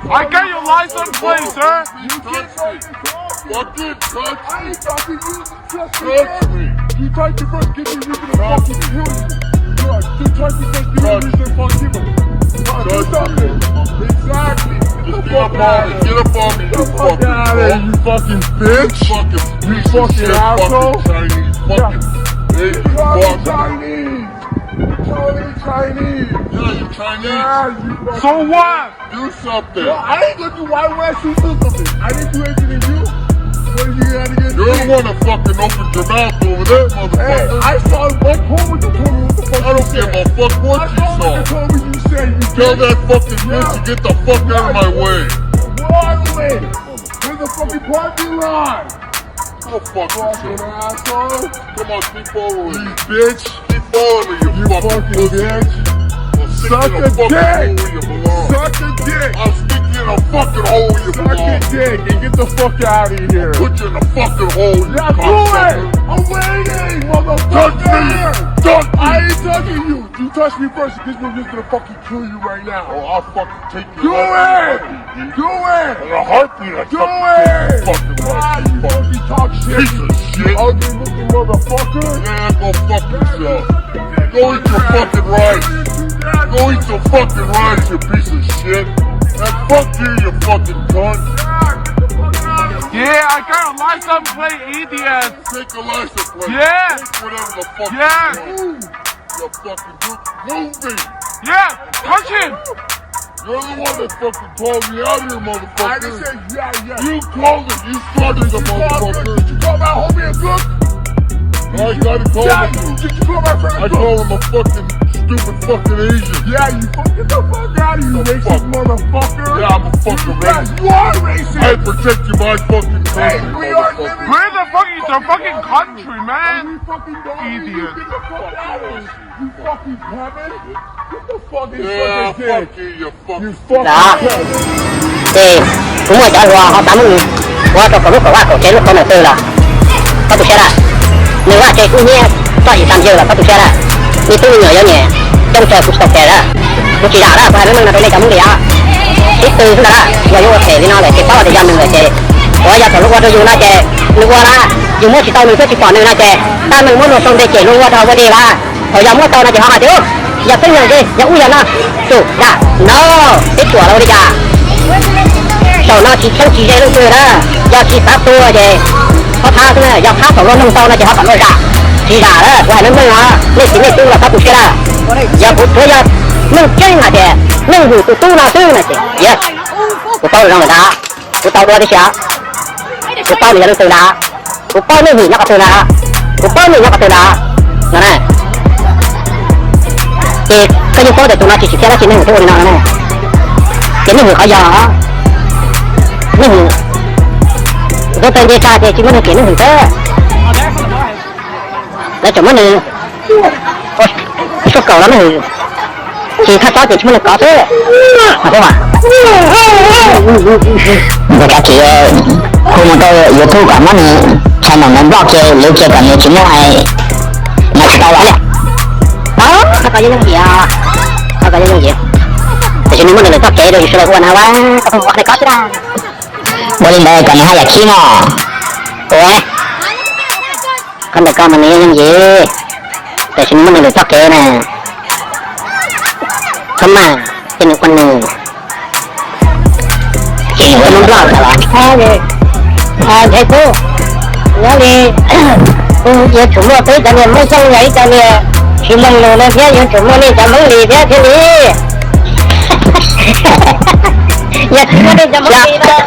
I got your license plate, sir. You touch me. Fucking touch me. Touch me. You touch me first, give me reason to fucking kill you. You touch me first, give me reason to fucking kill you. Touch me. Exactly. Get the fuck out of here. Get the fuck out of here, you fucking bitch. You fucking asshole. Fucking Chinese. Fucking Asian fuck. Chinese. Chinese. Yeah, you Chinese. So what? Do something. Bro, I ain't gonna do, why would I shoot something? I didn't do anything to you. What are you gonna get? You're the one that fucking opened your mouth over there, motherfucker. Hey, I saw what told me to tell me what the fuck you said. I don't give a fuck what you saw. I saw what you told me you said. You tell that fucking bitch to get the fuck out of my way. What way? There's a fucking parking lot. Go fuck yourself. Fucking asshole. Come on, keep following me, bitch. Keep following me, you fucking pussy. Suck a dick. Suck a dick. I'll stick you in a fucking hole where you belong. Suck a dick and get the fuck out of here. Put you in a fucking hole, you cocksucker. Yeah, do it. I'm waiting, motherfucker. Touch me. Touch me. I ain't touching you. You touch me first, this one's just gonna fucking kill you right now. Oh, I'll fucking take your life in a heartbeat, dude. Do it! Do it! In a heartbeat, I fucking kill you. Fucking talk shit. Piece of shit. You ugly looking motherfucker. Yeah, go fuck yourself. Go eat your fucking rice. Go eat some fucking rice, you piece of shit. And fuck you, you fucking cunt. Yeah, I got a license plate, idiot. Take a license plate. Yeah. Take whatever the fuck you want. Yeah. You fucking dude. Move me. Yeah, touch him. You're the one that fucking called me out here, motherfucker. I didn't say yeah, yeah. You called it. You started the motherfucker. Did you call my homie a gook? I gotta call him. Yeah, did you call my friend a gook? I call him a fucking stupid fucking Asian. Yeah, you fucking, get the fuck out of here, you racist motherfucker. Yeah, I'm a fucking racist. You are racist. I protected my fucking country, motherfucker. Where the fuck is your fucking country, man? Idiot. You fucking Kevin. Get the fuck in. Yeah, fuck you, you fucking. Ces kuv muaj cov hluas ho xav muab nws ua rau kaum lub kaum vaj kaum tsev lub qhov ntawm twg los koj tu siab lawm. Nws vaj tse kub hnyiab txoj yim tas ywg los koj tu siab lawm. Me tub me nyuam yuav nyiam coob tsawg kuv tsis tau care lawm. Kuv tsis zam lawm, kuv hais meej meej no rau nej cov Hmoob li os. Sib tw xwb ntag, yog yuav ua phem li no lawm ces paub tias yog nws lawm ces, uas yog thaum luag ua rau yus no ces nws ua na, yus muab tsis tau nws thiab tsis pom nws no ces tab meeg muab luag sau npe cem luag ua rau ua dog lawm. Thaum yog muab tau no ces ho hais tias yog pheej yog ze, yog ub yog no, tsum zam no, peb ruam los ua li cas. Zaum no tsis txheeb tsis ze leej twg na, yog tsis xav tuag ces qhov thab xwb na, yog phab thaum luag noog tau no ces ho kom luag zam. Tsis zam lawm, kuv hais meej meej no, nej txiv nej tub los txhob tu siab lawm. Yog kuv tsuav yog meej tseeb hais tias Neej Hwm tus tub no xwb no ces, kuv paub zoo lawm ntag, kuv tau dua tib si os. Kuv paub nws yog leej twg ntag, kuv paub Neej Hwm nyob qhov twg ntag, kuv paub nws nyob qhov twg ntag no na. Ces koj yeej paub tias tus no tsis tsim txiaj dab tsi Neej Hwm thiaj ua li no no na. Ces Neej Hwm qhov yog, Neej Hwm, tus tawg nce tsag ces tsis muaj neeg cem Neej Hwm xwb. Lawv tseem muab nws ua suab kaum los Neej Hwm, tsis thaj tsob ces tsis muaj neeg kov xwb. Nkawd kav tsij hu mus rau YouTube kom muab nws channel ntawd block kiag, lwv kiag kom nws tsis muaj, nws tsis tau los li. Qhov ko yeej yooj yim, qhov ko yeej yooj yim. Tiam sis nws muaj nws lwm txoj kev rau yus sawv daws ua na, ua koj pheej ua qhov nej kov xwb na. Ua li ntawd kom nws haj yam khib no. Ua, qhov ntawm ko mas nws yeej yooj yim, tiam sis nws muaj nws lwm txoj kev na. Txhob maj, cia nws ua nws. Ces nws ua nws nplog tas los. Nthe tub, nyob li kuv yuav tsum muaj peb cov niag Hmoob Xyooj yog ib co niag tsis mloog lus no thiab, yuav tsum muaj nej cov Hmoob Lis thiab thiaj li. Yog tsis muaj nej cov Hmoob Lis no,